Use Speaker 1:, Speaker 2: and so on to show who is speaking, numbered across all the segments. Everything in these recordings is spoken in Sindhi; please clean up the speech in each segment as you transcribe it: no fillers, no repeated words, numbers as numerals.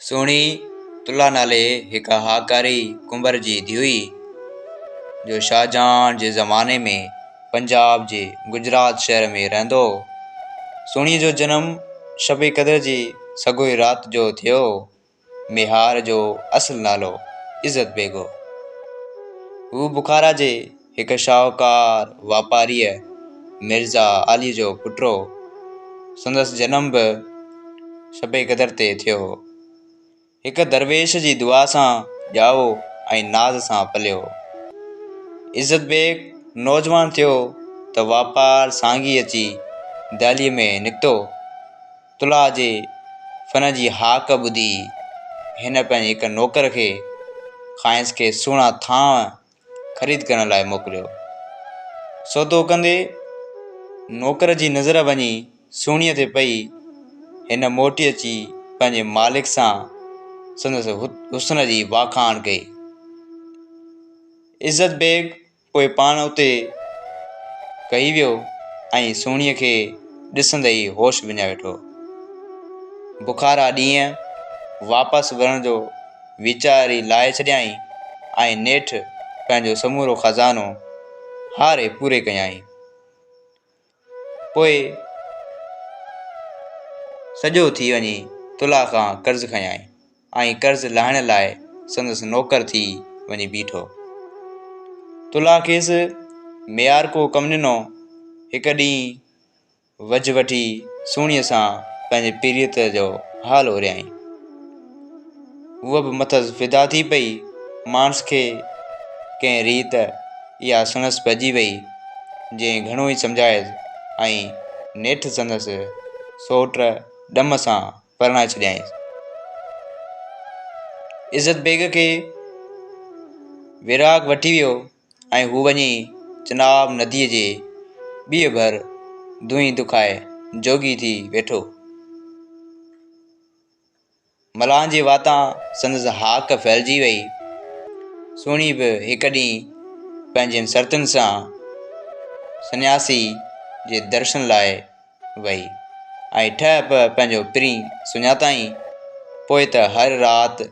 Speaker 1: سهڻي تلا نالي هڪ هاڪاري ڪنڀر جي ڌيء هئي، جو شاهجهان جي زماني ۾ پنجاب جي گجرات شهر ۾ رهندو هو. سهڻيء جو جنم شب قدر جي سگهوئي رات جو ٿيو هو. ميهار جو اصل نالو عزت بيگ هو. هو بخارا جي هڪ شاهوڪار واپاريء مرزا عالي جو پٽ هو. سندس جنم به شب قدر تي ٿيو هو. هڪ درويش جي دعا سان ڄائو ۽ ناز سان پليو هو. عزت بيگ نوجوان ٿيو ته واپار سانگي اچي دهليء ۾ نڪتو. تلاء جي فن جي هاڪ ٻڌي هن پنهنجي هڪ نوڪر کي کانئس ڪي سهڻا ٿانء خريد ڪرڻ لاء موڪليو. سودو ڪندي نوڪر جي نظر وڃي سهڻيء تي پئي. هن موٽي اچي پنهنجي مالڪ سان سندس حسن جي واکاڻ ڪئي. عزت بيگ پوء پاڻ اتي ڪهي ويو ۽ سهڻيء کي ڏسندي ئي هوش وڃائي ويٺو. بخارا ڏينهن واپس ورڻ جو ويچار ئي لاهي ڇڏيائين ۽ نيٺ پنهنجو سمورو خزانو هاري پوري ڪيائين. پوء سڄو ٿي وڃي تلا کان قرض کنيائين ۽ قرض لاهڻ لاء سندس نوڪر ٿي وڃي بيٺو. تلا کيس ميارڪو ڪم ڏنو. هڪ ڏينهن وجهه وٺي سهڻيء سان پنهنجي پريت جو حال اوريائين. هوء به مٿس فدا ٿي پئي. ماڻس کي ڪنهن ريت اها سڻس پئجي وئي، جنهن گهڻو ئي سمجهايس ۽ نيٺ سندس سئوٽ ڏم سان پرڻائي ڇڏيائينس. عزت بيگ کي ويراڳ وٺي ويو ۽ هو وڃي چناب نديء جي ٻيء ڀر دونهين دکائي جوڳي ٿي ويٺو. ملان جي واتان سندس هاڪ ڦهلجي وئي. سهڻي به هڪ ڏينهن پنهنجين سرتين سان سنياسي جي درشن لاء وئي ۽ ٺهه پهه پنهنجو پرين سڃاتائين. پوء ته هر رات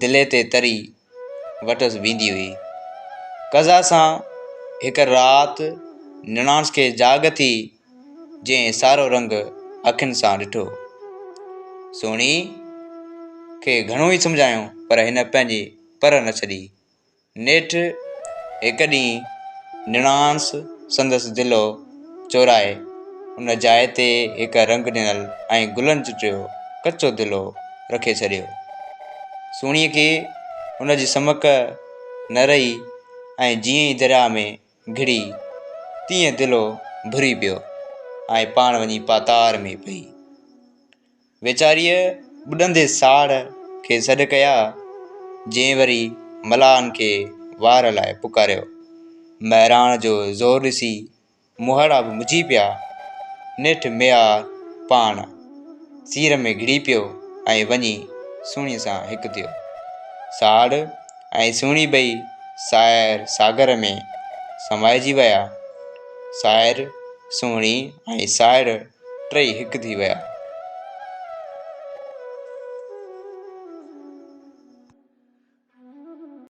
Speaker 1: دلي تي تري وٽس ويندي هئي. قضا سان هڪ رات نڻانس کي جاڳ ٿي، جنهن سارو رنگ اکين سان ڏٺو. سهڻي کي گهڻو ئي سمجهايو پر هن پنهنجي پر نه ڇڏي. نيٺ هڪ ڏينهن نڻانس سندس دلو چورائي ان جاء تي هڪ رنگ ڏنل ۽ گلن چٽيو ڪچو دلو رکي ڇڏيو. سهڻيء کي ان جي سمڪ نه رهي ۽ جيئن ئي درياء ۾ گهڙي، تيئن دلو ڀري پيو ۽ پاڻ وڃي پاتار ۾ پئي. ويچاريء ٻڏندي ساڙ کي سڏ ڪيا، جنهن وري ملاحن کي وار لاء پڪاريو. مهراڻ جو زور ڏسي مهاڙا به مجهي پيا. نيٺ ميهار پاڻ سير ۾ گهڙي پيو ۽ وڃي سهڻيء سان هڪ ٿيو. ساڙ ۽ سهڻي ٻئي سائر ساگر ۾ سمائجي ويا. سائر، سهڻي ۽ ساهڙ ٽئي هڪ ٿي ويا.